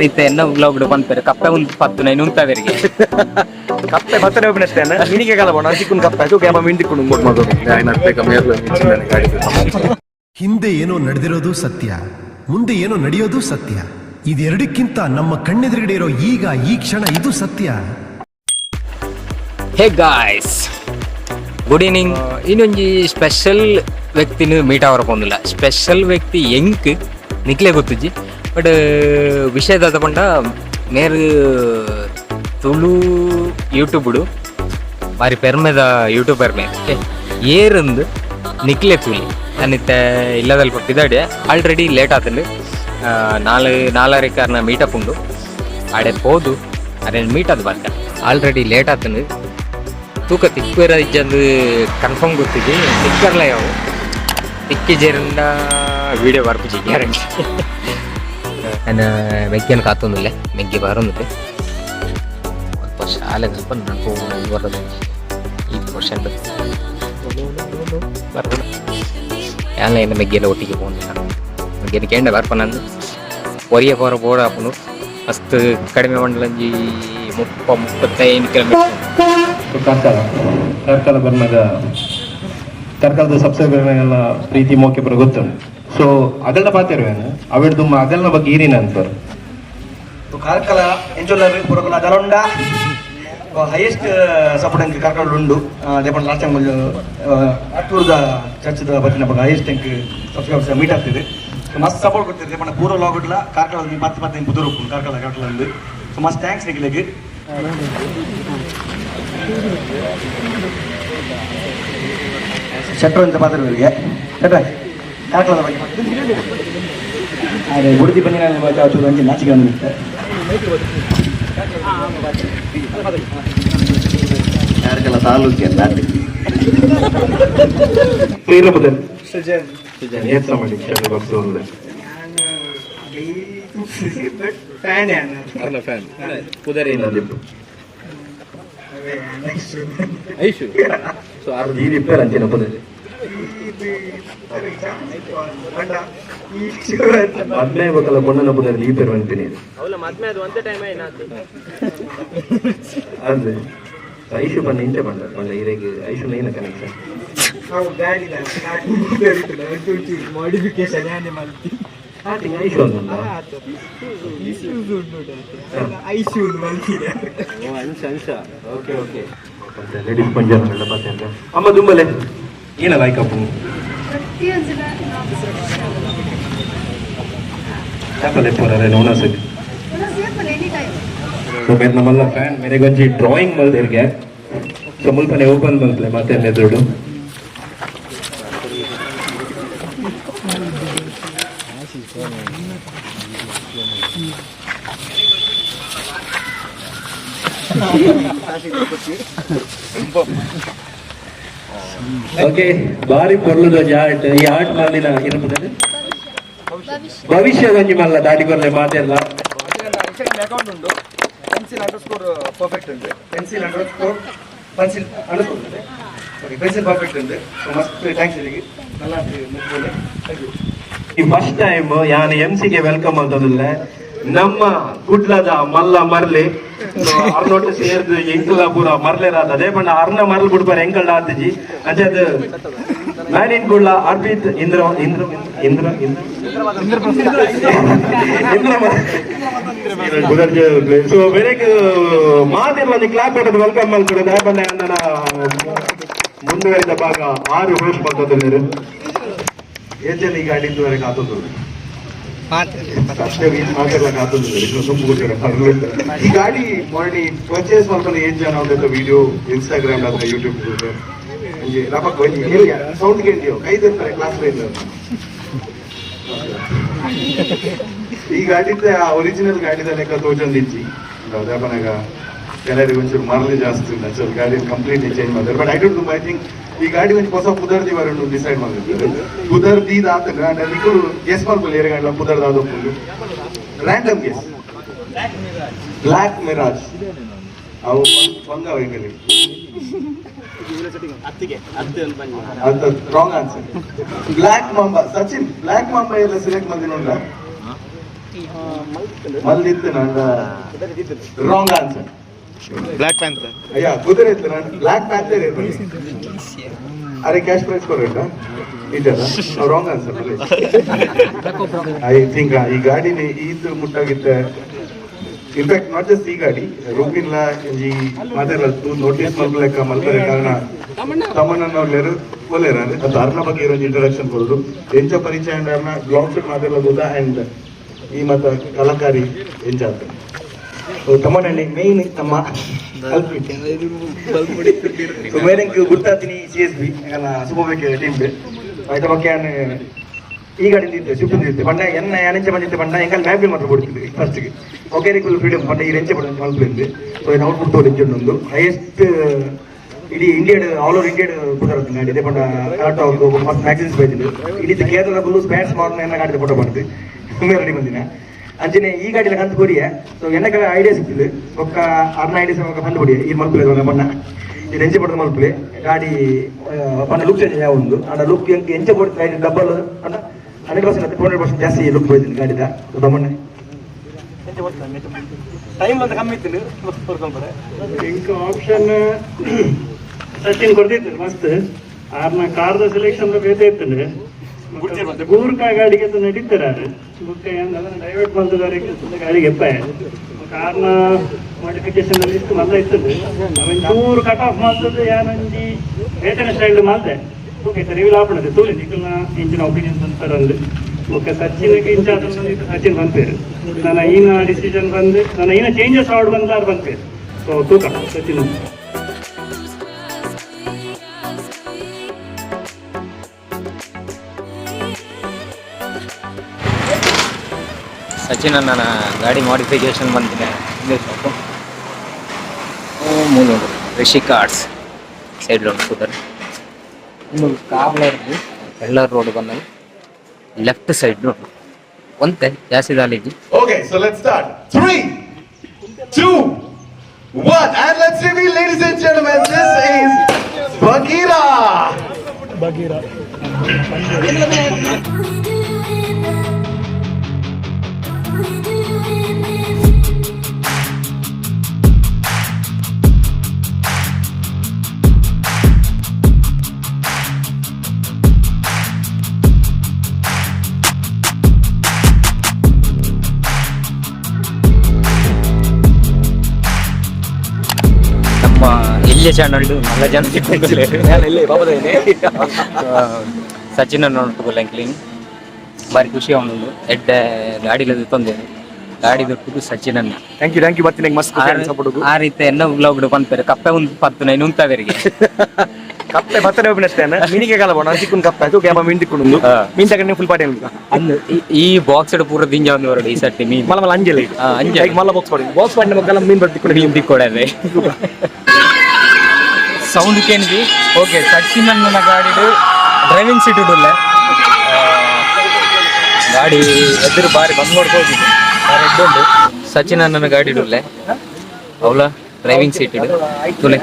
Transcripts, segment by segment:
ರೀತೆ ಎನ್ನ ವ್ಲಾಗ್ ಪನ್ಪೆರ್ ಕಪ್ಪೆ ಉಂದು ಪತ್ತು ನೈನ್ ಉಂತಾವೆರಿಗೆ. ಕಪ್ಪೆ ಬತ್ತನೆ ಒಪ್ಪಿನಷ್ಟೇ ಮಿನಿಗೆ ಕಾಲ ಬೋಣ ಚಿಕ್ಕುನ್ ಕಪ್ಪೆ ಅದು ಕ್ಯಾಪ ಮಿನ್ ತಿಕ್ಕುಂಡು ಮೋಟ್ ಮಾಡೋದು. ಹಿಂದೆ ಏನೋ ನಡೆದಿರೋದು ಸತ್ಯ, ಮುಂದೆ ಏನೋ ನಡೆಯೋದು ಸತ್ಯ. ಇದೆರಡಕ್ಕಿಂತ ನಮ್ಮ ಕಣ್ಣೆದುರುಗಡೆ ಇರೋ ಈಗ ಈ ಕ್ಷಣ ಇದು ಸತ್ಯ. Hey guys, good evening. ಇನ್ನೊಂಜಿ ಸ್ಪೆಷಲ್ ವ್ಯಕ್ತಿನ ಮೀಟ್ ಆವರ ಪೋಂದಿಲ್ಲ. ಸ್ಪೆಷಲ್ ವ್ಯಕ್ತಿ ಎಂಕ್ ನಿಕ್ಲೆ ಗೊತ್ತುಜ್ಜಿ. ಬಟ್ ವಿಷಯ ದಾದ ಪಂಡ, ಮೇರ್ ತುಳು ಯೂಟ್ಯೂಬ್ಡು ಬಾರಿ ಪೆರ್ಮೆದ ಯೂಟ್ಯೂಬರ್ ಮೇರ್. ಏರಂದು ನಿಕ್ಲೆ ತೂಲಿ. ನಾನಿತ್ತೆ ಇಲ್ಲದಲ್ಪ ಪಿದಾಡೆ, ಆಲ್ರೆಡಿ ಲೇಟ್ ಆತಂಡು. ನಾಲ್ ನಾಲರೆ ಕಾರಣ ಮೀಟಪ್ ಉಂಡು. ಆಡೆ ಪೋದು ಅರೆ ಮೀಟ್ ಅದು ಬರ್ತ. ಆಲ್ರೆಡಿ ಲೇಟ್ ಆತಂಡು. ತೂಕ ತಿಕ್ವೇರ ಇಜ್ಜಂದು ಕನ್ಫರ್ಮ್ ಗೊತ್ತಿದ್ದಿ. ತಿಕ್ಕರ್ಲ ಯಾವ ತಿಕ್ಕಿ ಜೇರಿಂದ ವಿಡಿಯೋ ಬರ್ಪುಜಿ ಗ್ಯಾರಂಟಿ. ನಾನು ಮೆಗ್ಗೆನ ಕಾತೊಂದಿಲ್ಲ, ಮೆಗ್ಗೆ ಬರೋಂದಿಲ್ಲ. ಅಲ್ಪ ಶಾಲೆ ಸ್ವಲ್ಪ ನಾನು ಬರೋದು ಈ ಪೋರ್ಷನ್ ಬರೋದು. ಯಾನ್ಲ ಏನು ಮೆಗ್ಗೆಲ್ಲ ಒಟ್ಟಿಗೆ ಪೋಂದಿಲ್ಲ. ಮೆಗ್ಗೆನ ಕೇಂಡ ಬರ್ಪ ನಂದು ಒರಿಯ ಪೋರ ಬೋಡ ಆಪುಂಡು. ಮಸ್ತ್ ಕಡಿಮೆ ಮಂಡಲಂಜಿ 30-35 ಕಿಲೋಮೀಟರ್. ಕಾರ್ಕಳ, ಕಾರ್ಕಳ ಬರ್ನಾಗ ಕಾರ್ಕಳದ ಸಬ್ಸ್ಕ್ರೈಬರ್ನಾಗೆಲ್ಲ ಪ್ರೀತಿ ಮೋಕೆ ಪೂರ ಗೊತ್ತುಂಟು. ಸೊ ಅಗಲ್ನ ಪಾತೆರುವೇನು ಅವೆಡ್ದು ಅಗಲ್ನ ಬಗ್ಗೆ ಈರಿನ ಅಂತಾರೆ. ಕಾರ್ಕಳ ಎಂಚೊಲ್ಲರ್ ಪುರಕುಲ ದಲೊಂಡ ಹೈಯೆಸ್ಟ್ ಸಪೋರ್ಟ್ ಎಂಕ್ ಕಾರ್ಕಳ ಉಂಡು. ದೇಪಂಡ ಲಾಸ್ಟ್ ಟೈಮ್ ಅಟ್ಟೂರ್ದ ಚರ್ಚ್ದ ಬತ್ತಿನ ಬಗ್ಗೆ ಹೈಯೆಸ್ಟ್ ಎಂಕ್ ಸಬ್ಸ್ಕ್ರೈಬರ್ಸ್ ಮೀಟ್ ಆಗ್ತಿದೆ. ಸೊ ಮಸ್ತ್ ಸಪೋರ್ಟ್ ಕೊಡ್ತಿದೆ. ದೇಪಂಡ ಪೂರ ಲಾಗುಡ್ಲ ಕಾರ್ಕಳ ಪತ್ತೆ ಪತ್ತೆ ಪುದುರು ಉಪ್ಪುಂಡು ಕಾರ್ಕಳ ಕಾರ್ಕಳ ಉಂಡು. ಸೊ ಮಸ್ತ್ thanks ನಿಕ್ಲೆಗ್. ಶೆಟ್ರು ಅಂತ ಪಾತ್ರ ಶೆಟ್ರ ಕಾರ್ಕಳದ ಬಗ್ಗೆ. ಅದೇ ಬುಡ್ದಿ ಬಂದಿನ ಚೂರು ಅಂಚೆ ನಾಚಿಕೆ ಬಂದಿತ್ತು. ಕಾರ್ಕಳ ತಾಲೂಕು ವೀರಭದ್ರ ಏತ್ರ ಮಾಡಿ ಬರ್ತದೆ. ಈ ರಿಪೇರ್ ಅಂಚಿನ ಪುದರ್ ಮದ್ಮೆ ಬಕಲ ಪೊಣ್ಣನ ಪುದರ್ ಈ ಪೇರ್ ಅಂತೀನಿ ಅದೇ ಐಶು ಪನ್ನ ಇಂಚೆ ಪಂಡ ಪಂಡ ಇರೆಗ್ ಐಶು ನೈನ ಕನೆಕ್ಷನ್. ಮಾಡಿಫಿಕೇಶನ್ ಯಾನೆ ಮಲ್ತಿ. ಸ್ಟಾರ್ಟಿಂಗ್ ಐಶು ಅಂದ. ಐಶು ಮಲ್ತಿದೆ. ಓಕೆ ಓಕೆ, ಲೇಡೀಸ್ ಪಂಜಾಬ್ ಪಾತೆ ಅಮ್ಮ ದುಂಬಲೆ ಏನ ಲೈಕ್ ಅಪ್ಪು. ಚಾಪಲೆ ಪೋರರೆ ನೋಣಸಕ್. ಸೊ ಮೇರ್ ನಮ್ಮಲ್ಲ ಫ್ಯಾನ್ ಮೇರೆ ಗೊಂಜಿ ಡ್ರಾಯಿಂಗ್ ಮಲ್ದಿರ್ಗೆ. ಸೊ ಮುಲ್ಪನೆ ಓಪನ್ ಮಲ್ಪ್ಲೆ ಮಾತೆ ಎದುರುಡು. ಓಕೆ, ಬಾರಿ ಪೊರ್ಲುದ ಒಂಜಿ ಆರ್ಟ್. ಈ ಆರ್ಟ್ ಮಲ್ದಿನ ಇರುಪುದದು ಭವಿಷ್ಯದ ಒಂಜಿ ಮಲ್ಲ ದಾಟಿ ಕೊರ್ಲೆ ಮಾತೆಲ್ಲ. ಅಕೌಂಟ್ ಉಂಡು pencil_perfect ಉಂಡು. pencil_pencil_ ಉಂಡು. ಓಕೆ, ಪೆನ್ಸಿಲ್ ಪರ್ಫೆಕ್ಟ್ ಉಂಡು. ಸೊ ಮಸ್ತ್ thanks ಇಲ್ಲಿಗೆ ನಲ್ಲ. Thank you. ಈ ಫಸ್ಟ್ ಟೈಮ್ ಯಾನ್ ಎಂ ಗೆ welcome ಅಂತದಿಲ್ಲ ನಮ್ಮ ಕುಡ್ಲದ ಮಲ್ಲ ಮರ್ಲಿ ಅರ್ನೋಟ್ ಸೇರ್ದು ಎಂಕಲ ಪೂರ ಮರ್ಲೇರಾದ. ಅದೇ ಪಂಡ ಅರ್ನ ಮರ್ಲ್ ಬಿಡ್ಪಾರ ಎಂಕಲ್ಡ ಆತಿಜಿ. ಅಂಚೆ ಮ್ಯಾನಿನ್ ಕುಡ್ಲ ಅರ್ಪಿತ್ ಇಂದ್ರ ಇಂದ್ರ ಇಂದ್ರ ಇಂದ್ರ ಇಂದ್ರ ಸೊ ಬೇರೆ ಮಾತಿರ್ಲ ಒಂದು ಕ್ಲಾಪ್ ಕೊಡೋದು welcome ಮಲ್ಕೊಡೋದು. ಬಂದ ನನ್ನ ಮುಂದುವರಿದ ಭಾಗ ಆರು ಹೋಸ್ಟ್ ಮಾಡ್ತದಿಲ್ಲ. ಏಜಲ್ಲಿ ಈ ಗಾಡಿ ಇದುವರೆಗೆ ಆತೊಂದು ಅಷ್ಟೇ ಮಾತಾಡ್ಲಿಕ್ಕೆ ಆತೊಂದು ತುಂಬ ಗೊತ್ತಿರ. ಈ ಗಾಡಿ ಮೊನ್ನೆ ಪರ್ಚೇಸ್ ಮಾಡ್ಕೊಂಡು ಏನ್ ಜನ ಉಂಟು ವಿಡಿಯೋ ಇನ್ಸ್ಟಾಗ್ರಾಮ್ ಅಥವಾ ಯೂಟ್ಯೂಬ್ ಒಂಜಿ ರಪಕ್ ಒಂಜಿ ಹೇಳಿ ಸೌಂಡ್ ಕೇಳ್ತೀವಿ ಕೈ ತಿರ್ತಾರೆ ಕ್ಲಾಸ್ ಈ ಗಾಡಿದ ಒರಿಜಿನಲ್ ಗಾಡಿದ ಲೆಕ್ಕ ತೋಚೊಂದಿಜ್ಜಿ. ಅದಾಪನಾಗ ಕೆಲವರಿಗೆ ಒಂಚೂರು ಮರಲಿ ಜಾಸ್ತಿ ಉಂಟು. ಅಚ್ಚಲ್ ಗಾಡಿ ಕಂಪ್ಲೀಟ್ಲಿ ಚೇಂಜ್ ಮಾಡ್ತಾರೆ. But I don't I think ಈ ಗಾಡಿ ಒಂಜಿ ಹೊಸ ಪುದರ್ ದಿವರ ಡಿಸೈಡ್ ಮಾಡಿರ್ತಾರೆ. ಪುದರ್ ದೀದ ಆತನ ಅಂಡ ನಿಕುಲು ಗೆಸ್ ಮಾಡ್ಕೊಳ್ಳಿ ಏರೆ ಗಂಡ್ಲ ಪುದರ್ ದಾದೊಪ್ಪುಂಡು. Random guess. Black Mirage ಅವು ಬಂಗ ಎಂಗಲಿ ಅಂತ wrong answer. Black Mamba. Sachin, black Mamba ಎಲ್ಲ ಸೆಲೆಕ್ಟ್ ಮಂದಿನ ಉಂಟಾ? ಮಲ್ದಿತ್ತು ನಂಡ wrong answer. Black panther. ಅಯ್ಯ ಕುದುರೆ ಇತ್ತು ನಾನು ಬ್ಲ್ಯಾಕ್ ಪ್ಯಾಂಥರ್ ಇರ್ಬೇಕು. ಅರೆ ಕ್ಯಾಶ್ ಪ್ರೈಸ್ ಕೊಡಬೇಕ ಇದಲ್ಲ. Wrong answer. I think ಈ ಗಾಡಿನ ಈತ್ ಮುಟ್ಟಾಗಿತ್ತೆ. In fact not just ಈ ಗಾಡಿ, ರೂಪಿನ್ಲ ಈ ಮಾತೆಲ್ಲ ನೋಟಿಸ್ ಮಲ್ಪಲೆಕ್ಕ ಮಲ್ಪರೆ ಕಾರಣ ತಮ್ಮಣ್ಣನವ್ರು ಒಲ್ಲೇರ. ಅದು ಅರ್ನ ಬಗ್ಗೆ ಇರೋ ಇಂಟ್ರಡಕ್ಷನ್ ಕೊಡೋದು ಎಂಚ ಪರಿಚಯ ಅಂಡ್ ಅರ್ನ ಬ್ಲಾಗ್ಸ್ ಮಾತೆಲ್ಲ ಗೊತ್ತಾ ಅಂಡ್ ಈ ಮತ್ತ ಕಲಾಕಾರಿ ಎಂಚ ಅಂತ. ತಮ್ಮನಲ್ಲಿ ಮೇನ್ ತಮ್ಮ ಕಲ್ಪಿಟ್ ಸೊ ಮೇರೆಂಕ್ ಗುರ್ತಾತೀನಿ C S B super team ಆಯ್ತಾ. ಬಗ್ಗೆ ಈ ಗಾಡಿ ಇದ್ದೆ ಸ್ವಿಫ್ಟ್ ಇದ್ದೆ ಪಂಡ ಎನ್ನ ಎನೆಂಚೆ ಬಂದಿದ್ದೆ ಪಂಡ ಎಂಕಲ್ ಮ್ಯಾಪ್ ಮಾತ್ರ ಕೊಡ್ತಿದ್ದೆ ಫಸ್ಟ್ಗೆ. ಓಕೆ ರಿಕುಲ್ ಫ್ರೀಡಮ್ ಪಂಡ ಈ ರೆಂಚೆ ಪಡ ಮಲ್ಪಲಿಂದು. ಸೊ ಇನ್ನು ಔಟ್ಪುಟ್ ತೋರಿ ಉಂಡು ಹೈಯೆಸ್ಟ್ ಇಡೀ Indian all over Indian ಪುದರ್ ಗಾಡಿ ಇದೆ ಪಂಡ ಕರೆಕ್ಟ್ ಅವ್ರು ಮಸ್ತ್ ಮ್ಯಾಗಝಿನ್ಸ್ ಬೈದಿದ್ದು. ಇಡೀ ಕೇರಳ ಫುಲ್ ಸ್ಪ್ಯಾಟ್ಸ್ ಮಾರ್ನ ಎನ್ನ ಗಾಡಿ ಫೋಟೋ ಮಾಡಿದ್ದು ರೆಡಿ ಬಂದಿನ. ಅಂಚನೆ ಈ ಗಾಡಿಲ ಕಂತು ಕೊಡಿಯ. ಸೊ ಎನ್ನಕ ಐಡಿಯಾ ಸಿಕ್ತಿದ್ದು ಒಕ್ಕ ಅರ್ನ ಐಡಿಯಾಸ್ ಒಕ್ಕ ಕಂಡು ಕೊಡಿಯ ಈ ಮಲ್ಪಲೆ ಬಣ್ಣ ಈ ಎಂಚೆ ಪಡೆದ ಮಲ್ಪಲೆ ಗಾಡಿ ಪಂಡ ಲುಕ್ ಚೇಂಜ್ ಯಾವ ಒಂದು ಅಂಡ ಲುಕ್ ಎಂಚೆ ಕೊಡ್ತಾ ಡಬಲ್ ಅಂಡ 100% 200% ಜಾಸ್ತಿ ಲುಕ್ ಹೋಯ್ತೀನಿ ಗಾಡಿದ. ತಮ್ಮಣ್ಣ ಟೈಮ್ ಅಂತ ಕಮ್ಮಿ ಇತ್ತು. ಇಂಕ ಆಪ್ಷನ್ ಸಚಿನ್ ಕೊಡ್ತಿತ್ತು ಮಸ್ತ್ ಆರ್ನ ಕಾರ್ದ ಸೆಲೆಕ್ಷನ್ ಬೇತೆ ಇತ್ತು. ಗೂರ್ಕಾ ಗಾಡಿಗೆ ನಡೀತಾರೆ ಬುಕ್ಕ ಅದನ್ನ ಡೈವರ್ಟ್ ಬಂದದವರಿಗೆ ಗಾಡಿಗೆ ಎಪ್ಪ ಕಾರ್ನ ಮಾಡಿಫಿಕೇಶನ್ ಅಲ್ಲಿ ಇತ್ತು ಮಲ್ಲ ಇತ್ತು. ಆಮೇಲೆ ಚೂರು ಕಟ್ ಆಫ್ ಮಾಡ್ತದೆ ಯಾನೊಂಜಿ ಬೇತನ ಸ್ಟೈಲ್ ಮಾಡ್ದೆ. ಓಕೆ ಸರ್ ಇವೆಲ್ಲ ಆಪಣದೆ ತೋಲಿ ನಿಖಲ್ನ ಇಂಚಿನ ಒಪಿನಿಯನ್ ಅಂತಾರಂದು. ಓಕೆ ಸಚಿನ್ಗೆ ಇಂಚ ಸಚಿನ್ ಬಂತೇರು ನನ್ನ ಈನ ಡಿಸಿಷನ್ ಬಂದು ನನ್ನ ಈನ ಚೇಂಜಸ್ ಆರ್ಡ್ ಬಂದಾರು ಬಂತೇರು. ಸೊ ತೂಕ ಸಚಿನ್. ಸಚಿನ್ ನನ್ನ ಗಾಡಿ ಮಾಡಿಫಿಕೇಶನ್ ಬಂದಿದೆ ಶಾಪು ಮೂಲ ರಿಷಿ ಕಾರ್ಸ್ ಸೈಡ್ ಉಂಟು ಕೂತಾರೆ ಬೆಳ್ಳಾರ್ ರೋಡ್ ಬಂದಾಗ ಲೆಫ್ಟ್ ಸೈಡ್ ಉಂಟು ಒಂತೆ ಜಾಸ್ತಿ ದಾಲಿಜಿ. Okay, so let's start. 3, 2, 1, and let's reveal, ladies and gentlemen, this is Bagheera. Bagheera. ನಮ್ಮ ಎಲ್ಲಿಯ ಚಾನಲ್ ಮಲ್ಲ ಜನ ಸಚಿನ್ ನೋಡ್ಕೊಲ್ಲ ಕ್ಲೀನ್ ಬಾರಿ ಖುಷಿ ಅವನು ಎಡ್ಡೆ ಗಾಡಿಲ ತೊಂದೆ ಗಾಡಿ ದೊಡ್ಡ ಸಚಿನ್ ಅನ್ನ. Thank you thank you ಬರ್ತೀನಿ ಮಸ್ತ್ ಸಪೋರ್ಟ್. ಆ ರೀತಿ ಎನ್ನ ವ್ಲಾಗ್ ಪನ್ಪೇರು ಕಪ್ಪೆ ಒಂದು ಪತ್ತು ನೈನ್ ಉಂತಾವೆರಿಗೆ. ಕಪ್ಪೆ ಬತ್ತನೆ ಒಪ್ಪಿನ ಅಷ್ಟೇ ಮೀನಿಗೆ ಕಾಲ ಬೋಣ ಚಿಕ್ಕನ್ ಕಪ್ಪೆ ಅದು ಕ್ಯಾಪ ಮೀನ್ ತಿಕ್ಕೊಂಡು ಮೀನ್ ತಗೊಂಡು ಫುಲ್ ಪಾಟಿ ಅಂದು ಈ ಬಾಕ್ಸ್ ಪೂರ ದಿಂಜ ಒಂದು ಹೊರಡು ಈ ಸರ್ತಿ ಮೀನ್ ಮಲ್ಲ ಮಲ್ಲ ಅಂಜಲಿ. ಅಂಜಲಿ. ಮಲ್ಲ ಬಾಕ್ಸ್ ಮಾಡಿ ಬಾಕ್ಸ್ ಮಾಡಿ ಮಗ್ಗಲ ಮೀನ್ ಬರ್ತಿಕೊಂಡು ಮೀನ್ ತಿಕ್ಕೊಡದೆ ಸೌಂಡ್ ಕೇಂದ್ರಿ. ಓಕೆ ಸಚಿನ್ ನನ್ನ ಗಾಡಿಡು ಡ್ರೈವಿಂಗ್ ಸೀಟ್ ಉಡ್ಡುಲ್ಲ ಗಾಡಿ ಎದುರು ಬಾರಿ ಬಂದ್ ಹೋಗಿದೆ ಬಾರಿ ಎಡ್ಡುಂಡು. ಸಚಿನ್ ನನ್ನ ಗಾಡಿ ಇಡುಲ್ಲೆ ಅವಳ ಡ್ರೈವಿಂಗ್ ಸೀಟ್ ಇಡು ತುಲೆ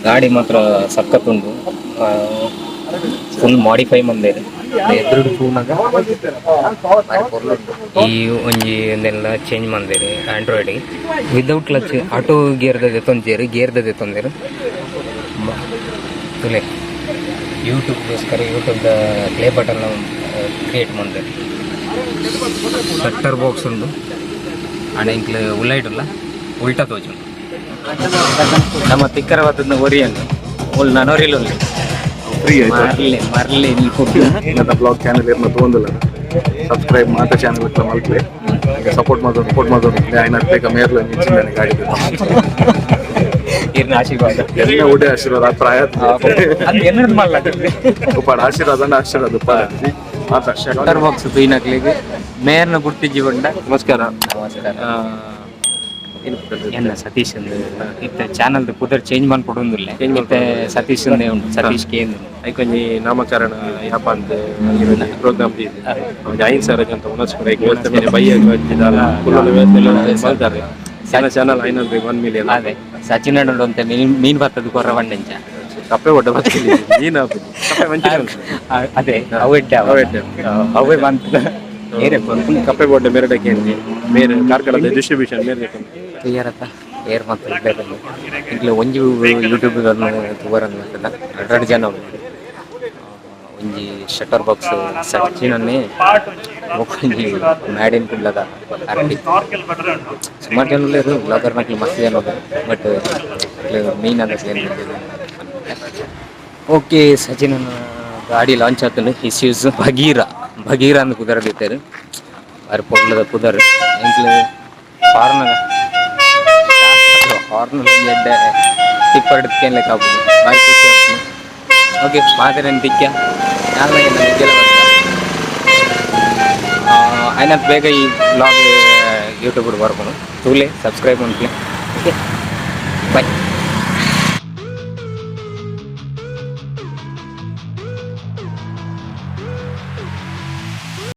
ಗಾಡಿ ಮಾತ್ರ ಸಖತ್ತುಂಡು ಫುಲ್ ಮಾಡಿಫೈ ಮಂದೇರು ಎದುರು ತೂನಗ ಬಾರಿ ಪೊರ್ಲುಂಡು. ಈ ಒಂಜಿ ಒಂದೆಲ್ಲ ಚೇಂಜ್ ಮಂದೇರು Android without clutch auto ಗೇರ್ದ ದೆತ್ತೊಂಜೇರು ಗೇರ್ದ ದೆತ್ತೊಂದೇರು ತುಲೆ ಯೂಟ್ಯೂಬ್ಗೋಸ್ಕರ ಯೂಟ್ಯೂಬ್ದ play button create ಮಂದೇರು shutter box ಉಂಡು ಆಂಡ ಇಂಕ್ಲು ಉಲ್ಲೈಡುಲ್ಲ ಉಲ್ಟಾ ತೋಜುಂಡು. ನಮ್ಮ ತಿಕ್ಕರವಾದದ ಒರಿಯಂಡು ಉಲ್ ನನೊರಿಲು ಫ್ರೀ ಆಯ್ತು. ಮರ್ಲೆ ಮರ್ಲೆ ಇಲ್ಲಿ ಕೊಟ್ಟು ನನ್ನ ಬ್ಲಾಗ್ ಚಾನಲ್ ಇರ್ನ ತಗೊಂದಿಲ್ಲ ಸಬ್ಸ್ಕ್ರೈಬ್ ಮಾತ ಚಾನಲ್ ಮಲ್ಪಲೆ ಸಪೋರ್ಟ್ ಮಾಡೋದು ಸಪೋರ್ಟ್ ಮಾಡೋದು ఆయన ಬೇಕ ಮೇರ್ಲ ನಿಂಚಿದ್ದಾನೆ ಗಾಡಿ. ಇರ್ನ ಆಶೀರ್ವಾದ. ಎಲ್ಲ ಒಡೆ ಆಶೀರ್ವಾದ ಪ್ರಾಯ. ಅದು ಎನ್ನದು ಮಲ್ಲ. ಉಪ್ಪಾಡ ಆಶೀರ್ವಾದ ಅಂದ್ರೆ ಆಶೀರ್ವಾದ ಉಪ್ಪಾಡ ಮಾತ. ಶಟರ್ ಬಾಕ್ಸ್ ತೂಯಿನಕ್ಲೆಗ್ ಮೇರ್ನ ಗುರ್ತಿಜ್ಜಿ ಬಂಡ. ನಮಸ್ಕಾರ. ನಮಸ್ಕಾರ. ಎನ್ನ ಸತೀಶ್ ಅಂದ್ ಇತ್ತೆ ಚಾನಲ್ ಪುದರ್ ಚೇಂಜ್ ಮನ್ಪೊಡೊಂದುಲ್ಲೆ ಇತ್ತೆ ಸತೀಶ್ ಅಂದೇ ಉಂಟು ಸತೀಶ್ ಕೆ ಅಂದ್. ಐಕೊಂಜಿ ನಾಮಕರಣ ಯಾಪ ಅಂತ ಪ್ರೋಗ್ರಾಮ್ ದೀದ್ ಒಂಜಿ 5,000 ಜನ ಉನಸ್ ಕೊರೆ ವ್ಯವಸ್ಥೆ ಮೇಲೆ ಬೈಯಾಗ ವಚ್ಚಿದಾಲ ಕುಲ್ಲುನ ವ್ಯವಸ್ಥೆ ಎಲ್ಲ ಮಲ್ತಾರೆ ಚಾನಲ್ ಚಾನಲ್ ಐನಂದ್ರೆ 1 ಮಿಲಿಯನ್. ಅದೇ ಸಚಿನ್ ಅಣ್ಣ ಒಂತೆ ಮೀನ್ ಮೀನ್ ಬತ್ತದ ಕೊರ್ರ ಬಂಡೆಂಚ. ಕಪ್ಪೆ ಒಡ್ಡ ಬತ್ತಿಲ್ಲ ಮೀನ್ ಕಪ್ಪೆ ಮಂಚಿನ. ಅದೇ ಅವು ಎಡ್ಡೆ ಅವು ಎಡ್ಡೆ. ಅವೇ ಬಂತ. ಏರೆ ಕೊರ್ಪುನಿ. ಕಪ್ಪೆ ಬೋಡ್ಡೆ ಮೇರೆ ಕೇಂದ್ರಿ ಮೇರೆ ಕಾರ್ಕಳದ ಡಿಸ್ಟ್ರಿಬ್ಯೂಷನ್ ಮೇರೆ. ಕ್ಲಿಯರ್ ಅತ್ತ? ಏರ್ ಮಾತ್ರ ಇದ್ದಾರೆ. ಇಟ್ಲೆ ಒಂಜಿ ಯೂಟ್ಯೂಬ್ ತೂವರಂದು ಮಾತಲ್ಲ, ರಡ್ಡ್ ರಡ್ಡ್ ಜನ ಉಲ್ಲೆರ್. ಒಂಜಿ ಶಟರ್ ಬಾಕ್ಸ್ ಸಚಿನನ್ನೇ, ಬೊಕ ಒಂಜಿ ಮ್ಯಾಡ್ ಇನ್ ಕುಡ್ಲದ ಅರಳಿ. ಸುಮಾರು ಜನ ಉಲ್ಲೆರ್, ಬ್ಲಾಗರ್ ನಕ್ಲು ಮಸ್ತ್ ಜನ ಉಲ್ಲೆರ್. ಬಟ್ ಮೇನ್ ಆದ. ಓಕೆ, ಸಚಿನ್ ಗಾಡಿ ಲಾಂಚ್ ಆತುಂಡು. ಇಸ್ಯೂಸ್ ಭಗೀರ, ಭಗೀರ ಅಂದ್ ಪುದರ್ ದೀತೆರ್. ಬಾರಿ ಪೊರ್ಲುದ ಪುದರ್. ಎಂಕ್ಲೆ ಫಾರ್ನರ್ ಹಾರ್ನ್ ಎಡ್ಡೆ ಟಿಪ್ಪರ್ ಲೆಕ್ಕ ಆಪುಂಡು. ಬಾರಿ ಖುಷಿ ಆಪುಂಡು. ಓಕೆ, ಮಾತೆರೆನ್ ತಿಕ್ಯ. ಯಾನ್ಲ ಎನ್ನ ನಿಗ್ಗೆಲ ಬರ್ತ. ಆಯ್ನಾತ್ ಬೇಗ ಈ ವ್ಲಾಗ್ ಯೂಟ್ಯೂಬ್ ಬರ್ಪುಂಡು. ತೂಲೆ, ಸಬ್ಸ್ಕ್ರೈಬ್ ಮನ್ಪುಲೆ. Okay, bye.